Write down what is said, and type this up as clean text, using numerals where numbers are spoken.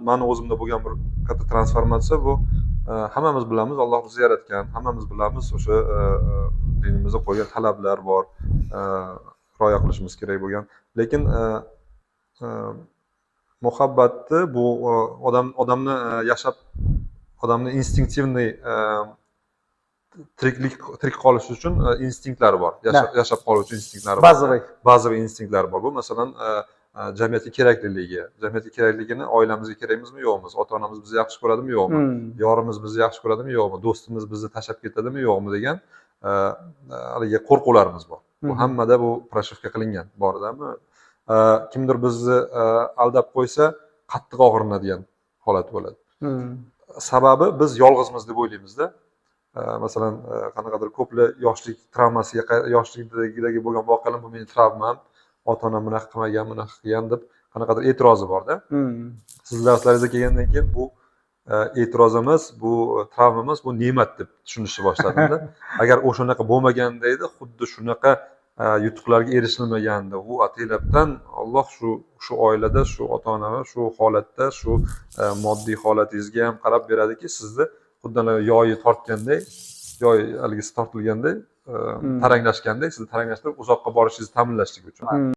Mani o'zimda bo'lgan bir katta transformatsiya bu, hammamiz bilamiz, Alloh bizni yaratgan, hammamiz bilamiz, o'sha dinimizda qo'ygan talablar bor, rioya qilishimiz kerak bo'lgan. Lekin muhabbatni bu odam odamni yashab, odamni инстинктивный tiriklik, tirik qolish uchun instinktlari bor, yashab qolish instinktlari bor. Базовый. Bazaviy instinktlar bor. Bu, masalan, jamiyatga kerakliligi, jamiyatga kerakligini, oilamizga kerakmizmi, yo'qmi, ota onamiz bizni yaxshi ko'radimi, yo'qmi, yorimiz bizni yaxshi ko'radimi, yo'qmi, do'stimiz bizni tashlab ketadimi, yo'qmi degan haligi qo'rquvlarimiz bor. Bu hammada bu прошивка qilingan bordami. Kimdir bizni aldab qo'ysa, qattiq og'rinadigan holat bo'ladi. Sababi, biz yolg'izmiz deb o'ylaymizda. Masalan, qanaqadir ko'plar yoshlik travmasiga, yoshlikdagi bo'lgan voqealar, bu meni travmam, ota onam bunaqa qilmagan, bunaqa qilgan deb qanaqadir e'tirozi borda. Sizni darslaringizga kelgandan keyin bu e'tiroz emas, bu travma emas, bu ne'mat deb tushunishni boshladimda. Agar o'shanaqa bo'lmaganda edi, xuddi shunaqa yutuqlarga erishilmagandi. U ataylabdan Olloh shu oilada, shu ota ona, shu holatda, shu moddiy holatingizga ham qarab beradiki, sizni xuddi ana yoyi tortganday, yoy haligisi tortilganday, taranglashganday, sizni taranglashtirib, uzoqqa borishingizni ta'minlashlik uchun.